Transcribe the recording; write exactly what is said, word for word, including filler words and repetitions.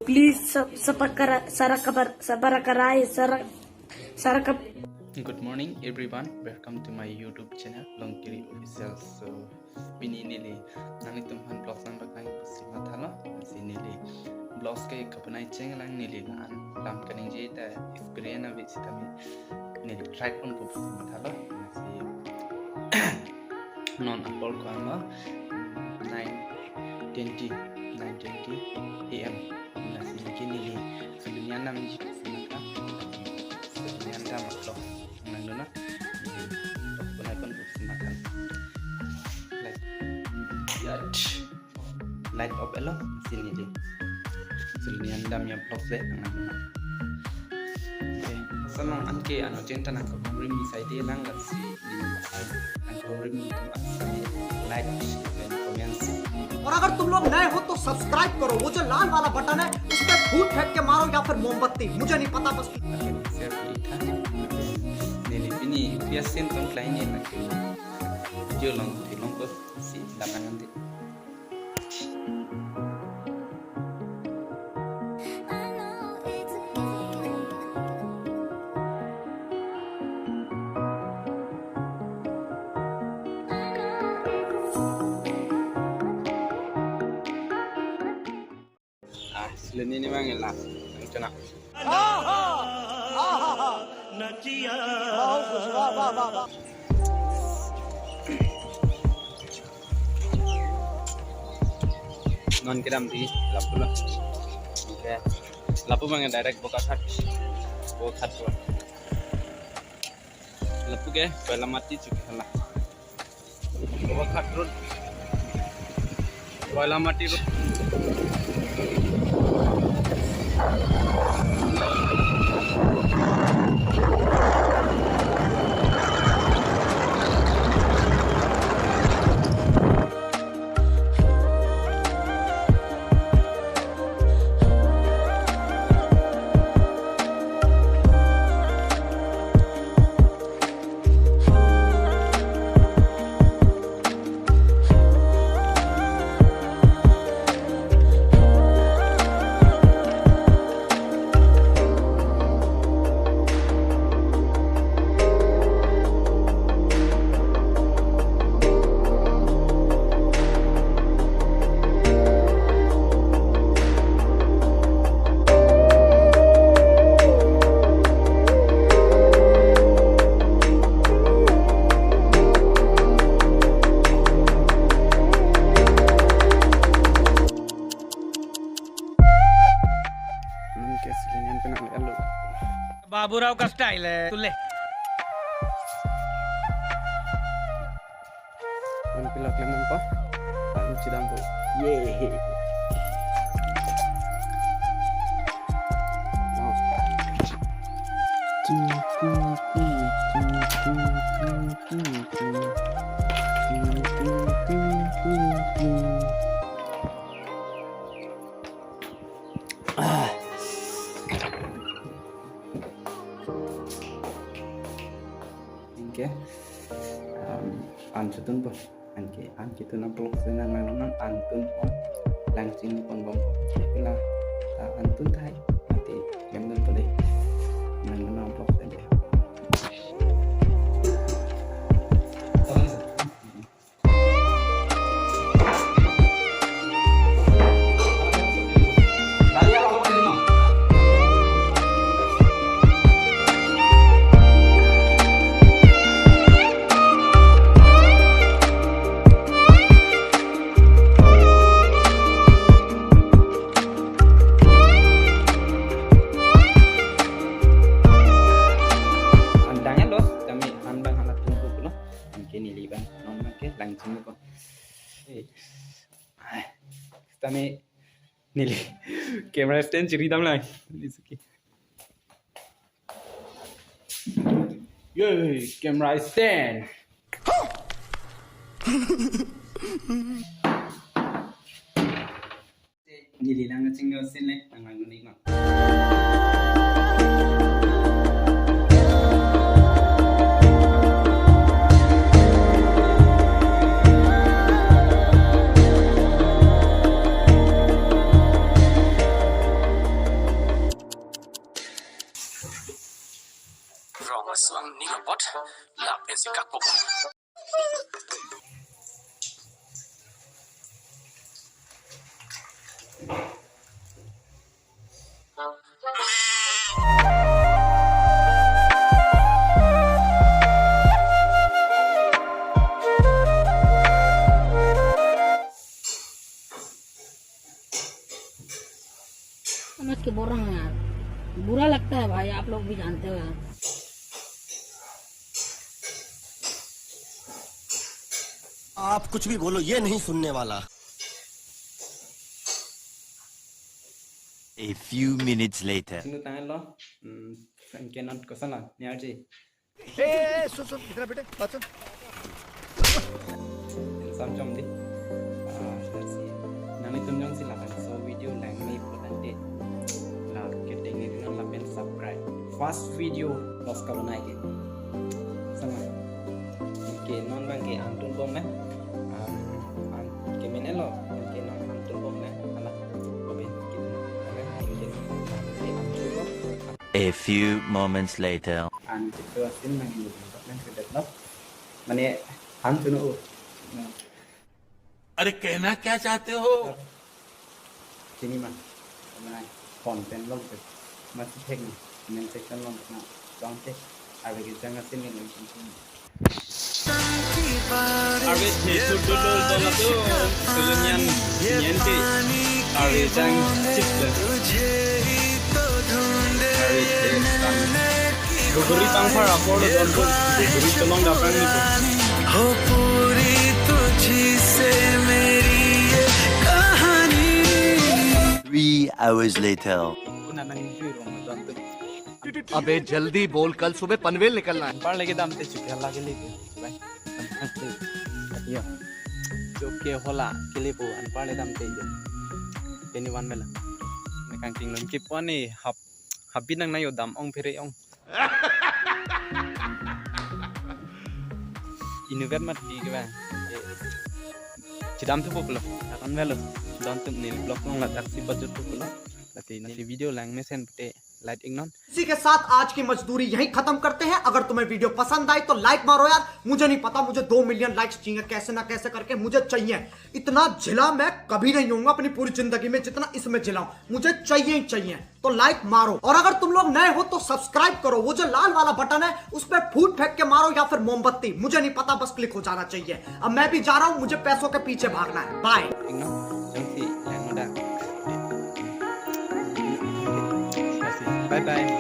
Please sub-, sabakara-, sarakapar-, sabarakarai, sarak-, sarakap- Good morning, everyone. Welcome to my YouTube channel, Longkiri Official. So, pini neli nanglitum aphan vlogs nangpaklang pusi mathalo. Si neli vlogs ke kapanai chenglang, neli la-an lam kaningje ta experience ave sitame neli try ponpo pusi mathalo. Si non apor ko-an lo, nine twenty, nine twenty A M. Lasi neli ke neli Selonian dam ji pusi mathalo. Selonian dam lo. Nang dona. Neli vlogs panai ponpo pusi mathalo. Like. Yat. Light off elo, si neli Selonian dam ya vlogs le nang dona. Okay, so non anke ano chenta nangkebom rim ni side lang, lasi neli nangkebom rim ni tum asai like and comments. और अगर तुम लोग नए हो तो सब्सक्राइब करो, वो जो लाल वाला बटन है, उस पे फूट फेंक के मारो या फिर मोमबत्ती, मुझे नहीं पता, बस। Okay, share klik tha. Neli pini biasin tong klai ni nangke video long, long ko si lam nang ante. Ah, Seloni ni bang ela. Yang kena. Non kedam di lapu lo. Okay. Lapu bang direct Bokakhat. Bokakhat lo. Lapu ke Koilamati chuk hala. Bokakhat Road. Koilamati Road. Nang ke Selonian penang le alo. Baburao का स्टाइल है, तू ले। Nang pilak lem nang pa. Alu chidam po. Ye. Ah. Anke, um, an chotun po. Anke, anke tun a vlog si nang nang nang an tun po. Lang chini pon bom po. Pila, ah, an tun thai. Mati, klem dun po dei. Nang nang vlog si dei. Andang ya, los, kami an bang hala tunggu dulu. Anke neli bang, non bang ke lang chini ko. Eh. Ai. Kami neli camera stand chiri dam lang. It's okay. Yay, camera stand. Neli lang kachingno sin le, nang lang ni ma. Rong aswang ning apot lapen si kakpo. समझ के बोल रहा हूँ यार, बुरा लगता है भाई, आप लोग भी जानते हो यार। आप कुछ भी बोलो, ये नहीं सुनने वाला। A few minutes later. Sinu tanglo, hmm, Canon koson la, ni arji. ए, ए, ए, सुन, सुन, इधर आ बेटे, बात सुन। Samjom di. Ah, sudah si. Nanglitum jongsi lapen so video langme pulotangte, like, kedeng ni dun lapen subscribe. First video los kalonai ke. Sama. Ke non abang ke angtun bom na. Am, am, ke mene lo, ke non angtun bom na. Ala. Obe. Ke non. Ke non. Ke angtun bom. A few moments later. An chiklo asin nang ini tempat nang ke develop. Mane han chuno. अरे, कहना क्या चाहते हो? Chini ma. Mane content long ke. Mas thek ni. Comment section long na. Long ke. Arve kejang asin ni. Arve the thudul dol atum, sulun nyan, nyan ke, arve jang chip le. Arve the tang. Guguri tang phar apor don ko, guguri cholong dapang ni ko. हो पूरी तुझी से मेरी ये कहानी। Three hours later. Kuna nang jui rong don tu. अबे जल्दी बोल, कल सुबह पनवेल निकलना है। Anpar lagi dam te chukya lagi lagi. Bai. Yo. Chukya hola kilipu anpar le dam te yo. Teni wan mela. Nekang ting lun kip wani hap hap binang na yo dam ong phere ong. Inutvet mati ke bang. Chidam thupo pulo. Akan melo. Don tum neli vlog long ladak si bajut thupo pulo. Lati neli video langmesen pute. Light ignon. इसी के साथ आज की मजदूरी यहीं खत्म करते हैं। अगर तुम्हें वीडियो पसंद आई तो लाइक मारो यार, मुझे नहीं पता, मुझे दो मिलियन लाइक्स चाहिए, कैसे ना कैसे करके मुझे चाहिए। इतना झिला मैं कभी नहीं होऊंगा अपनी पूरी जिंदगी में जितना इसमें झिला हूं, मुझे चाहिए ही चाहिए। तो लाइक मारो, और अगर तुम लोग नए हो तो सब्सक्राइब करो, वो जो लाल वाला बटन है उस पर फूट फेंक के मारो या फिर मोमबत्ती, मुझे नहीं पता, बस क्लिक हो जाना चाहिए। अब मैं भी जा रहा हूँ, मुझे पैसों के पीछे भागना है। बाय। Bye bye.